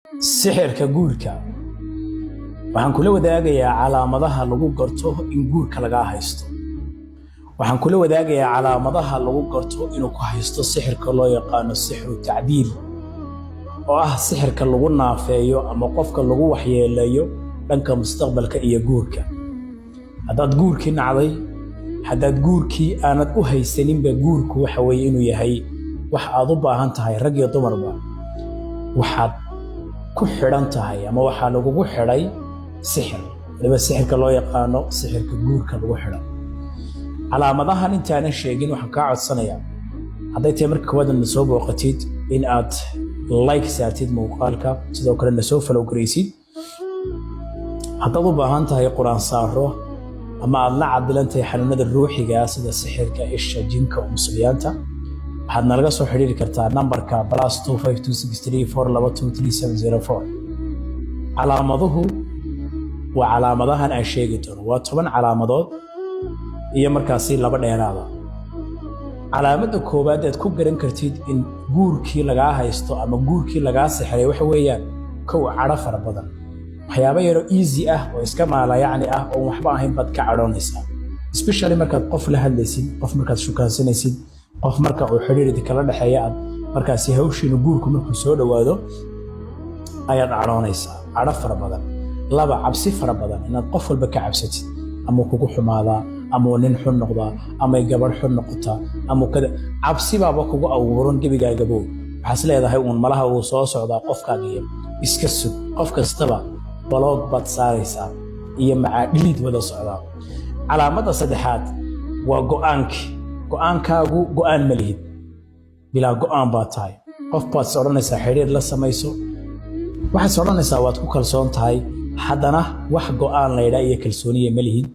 Sixirka guurka. Waxaan kula wadaagayaa calaamadaha lagu garto in guurka lagaa haysto. Waxaan kula wadaagayaa calaamadaha lagu garto inuu ku haysto sixirka loo yaqaano sixru tacdiil, oo ah sixirka lagu naafeeyo ama qofka lagu waxyeeleeyo dhanka mustaqbalka iyo guurka. Haddaad guurkii nacday, haddaad guurkii aanad u haysaninba, guurku waxa weeye inuu yahay wax aad u baahan tahay, rag iyo dumarba, waxaad ku xidhan tahay ama waxaa lagugu xidhay sixir, waliba sixirka loo yaqaano sixirka guurka lagu xidho. Calaamadahan intaanan sheegin, waxaan kaa codsanayaa, hadday tahay marka koowaad na soo booqatid, in aad like saartid muuqaalka, sidoo kale na soo follow garaysid. Haddaad u baahan tahay Qur-aan saaro ama aad la cadilan tahay xanuunada ruuxiga sida sixirka, isha, jinka, umusulyaanta, waxaad nalaga soo xidhiiri kartaa nambarka +252634223704. Calaamaduhu waa calaamadahan aan sheegi doono, waa 10 calaamadood iyo markaasi laba dheeraada. Calaamadda koowaad aad ku garan kartid in guurkii lagaa haysto ama guurkii lagaa sixray waxa weeyaan: kow, cadho fara badan. Waxyaabo yaroo easy ah oo iska maalayacni ah oon waxba ahayn baad ka cadhoonaysaa, especially markaad qof la hadlaysid, qof markaad shukaansanaysid, qof marka uu xidhiir kala dhexeeya, aad markaasi hawshiinu guurku markuu soo dhowaado ayaad cadhoonaysaa, cadho fara badan. Laba, cabsi fara badan, inaad qof walba ka cabsatid, ama kugu xumaadaa, ama nin xun noqdaa, ama gabadh xun noqotaa, ama kada. Cabsi baaba kugu abuuran gebigaagabo. Waxaas leedahay uun malaha uu soo socdaa qofkaagiyo iska sug. Qof kastaba block baad saaraysaa iyo macaadhiliid wada socdaa. Calaamadda saddexaad waa go'aankii. Go'aankaagu go'aan ma lihid, bilaa go'aan baad tahay. Qof baad is odhanaysaa xidhiir la samayso, waxaad is odhanaysaa waad ku kalsoon tahay, haddana wax go'aan laydhaa iyo kalsooniya ma lihid,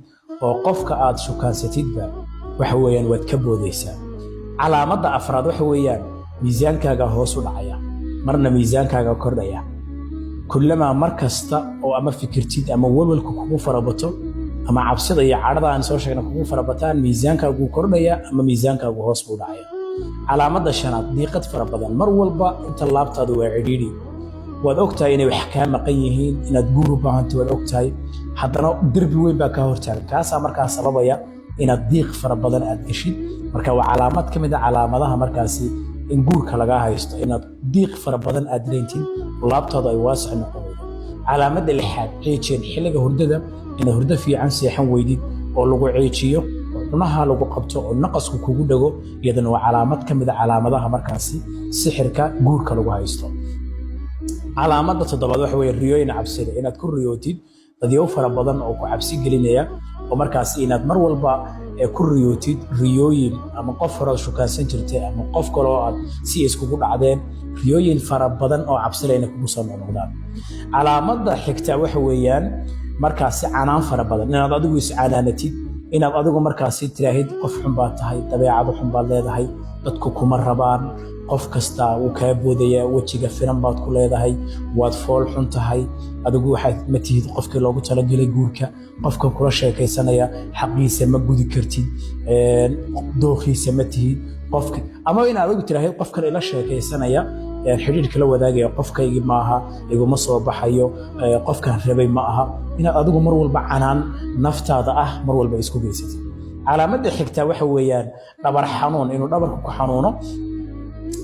oo qofka aad shukaansatidba waxa weeyaan waad ka boodaysaa. Calaamadda afraad waxa weeyaan miisaankaaga hoos u dhacaya, marna miisaankaaga kordhaya. Kullamaa mar kasta oo ama fikirtid ama walwalka kugu farabato ama cabsida iyo cadhada aan soo sheegna kugu farabataan, miisaankaagu kordhaya ama miisaankaagu hoos buu dhacaya. Calaamadda shanaad, diiqad fara badan. Mar walba inta laabtaadu waa cidhiidhi. Waad ogtahay inay wax kaa maqan yihiin, inaad guur u baahantay waad ogtahay, haddana derbi weyn baa kaa hortaagan. Kaasaa markaa sababaya inaad diiq fara badan aad geshid. Marka waa calaamad ka mid a calaamadaha markaasi in guurka lagaa haysto, inaad diiq fara badan aad dareentid, laabtaadu ay waasic noqon weydo. Calaamadda lixaad, ciijeen xilliga hurdada, inaad hurdo fiican seexan weydid oo lagu ciijiyo oo cunaha lagu qabto oo naqasku kugu dhego, iyadana waa calaamad ka mid a calaamadaha markaasi sixirka guurka lagu haysto. Calaamadda toddobaad waxa weeye riyooyin cabsida, inaad ku riyootid dadyow fara badan oo ku cabsi gelinaya, oo markaasi inaad mar walba ku riyootid riyooyin ama qof horead shukaansan jirtay ama qof kaloo aad si iskugu dhacdeen, riyooyin fara badan oo cabsila inay kugu soo noqnoqdaan. Calaamadda xigta waxa weeyaan markaasi canaan fara badan, inaad adigu iscanaanatid, inaad adigu markaasi tiraahid qof xun baad tahay, dabeecado xun baad leedahay, dadku kuma rabaan, qof kasta wuu kaa boodayaa, wejiga finan baad ku leedahay, waad fool xun tahay, adigu waxaad ma tihid qofkii loogu talagelay guurka, qofkan kula sheekaysanaya xaqiisa ma gudi kartid, dooqiisa ma tihid qofka, ama inaad adigu tiraahid qofkan ila sheekaysanaya, xidhiirka la wadaagaya, qofkaygii maaha, iguma soo baxayo, qofkan rabay ma aha, inaad adigu mar walba canaan naftaada ah mar walba isku geysatid. Calaamadda xigtaa waxa weeyaan dhabar xanuun, inuu dhabarka ku xanuuno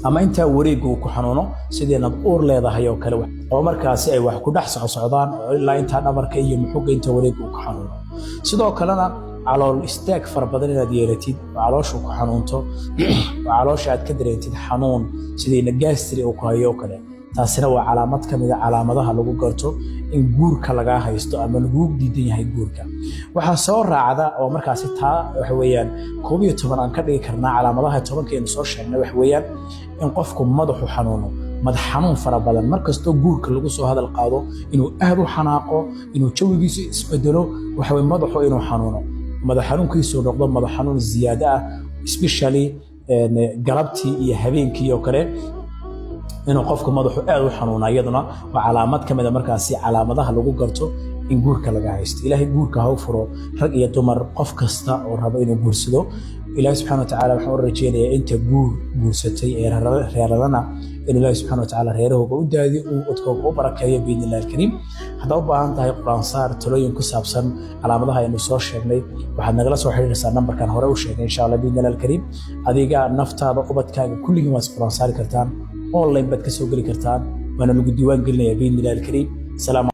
ama intaa wareegga uu ku xanuuno, sidii inaad uur leedahay oo kale, oo markaasi ay wax ku dhex socsocdaan oo ilaa intaa dhabarka iyo muxuga inta wareegga uu ku xanuuno. Sidoo kalena calool istaag fara badan inaad yeelatid oo calooshu ku xanuunto, oo caloosha aad ka dareentid xanuun sidii gaastri uu ku hayo oo kale, taasina waa calaamad ka mid a calaamadaha lagu garto in guurka lagaa haysto ama laguu diidan yahay guurka. Waxaa soo raacda oo markaasi taa waxa weeyaan 11 aan ka dhigi karnaa calaamadaha 10-ka aynu soo sheegnay, waxa weeyaan in qofku madaxu xanuuno, madax xanuun fara badan. Markastoo guurka lagu soo hadal qaado, inuu aad u xanaaqo, inuu jawigiisu isbedelo, waxa weye madaxu inuu xanuuno, madax xanuunkiisu noqdo madax xanuun ziyaado ah, especially galabtii iyo habeenkii oo kale, inuu qofku madaxu aad u xanuuna, iyaduna waa calaamad ka mid a markaasi calaamadaha lagu garto in guurka laga haysto. Ilaahay guurka ha u furo rag iyo dumar, qof kasta oo raba inuu guursado. Ilaahay subxana wa tacaala waxaan u rajeynayaa inta guur guursatay ee reeradana. In Ilaahi subxana watacaala reerahooga u daadiyo, uu ubadkooga u barakeeyo biidni Illahi alkariim. Haddaad u baahan tahay qur-aan saar, talooyin ku saabsan calaamadaha aynu soo sheegnay, waxaad nagala soo xiriiraysaa nambarkan hore u sheegay, insha Allah, biidni Illahi alkariim. Adiga naftaada, ubadkaaga, kulligiin waad is qur-aan saari kartaan. Online baad ka soo geli kartaan, waana lagu diiwaan gelinaya biidni Illahi alkariim. Salaam.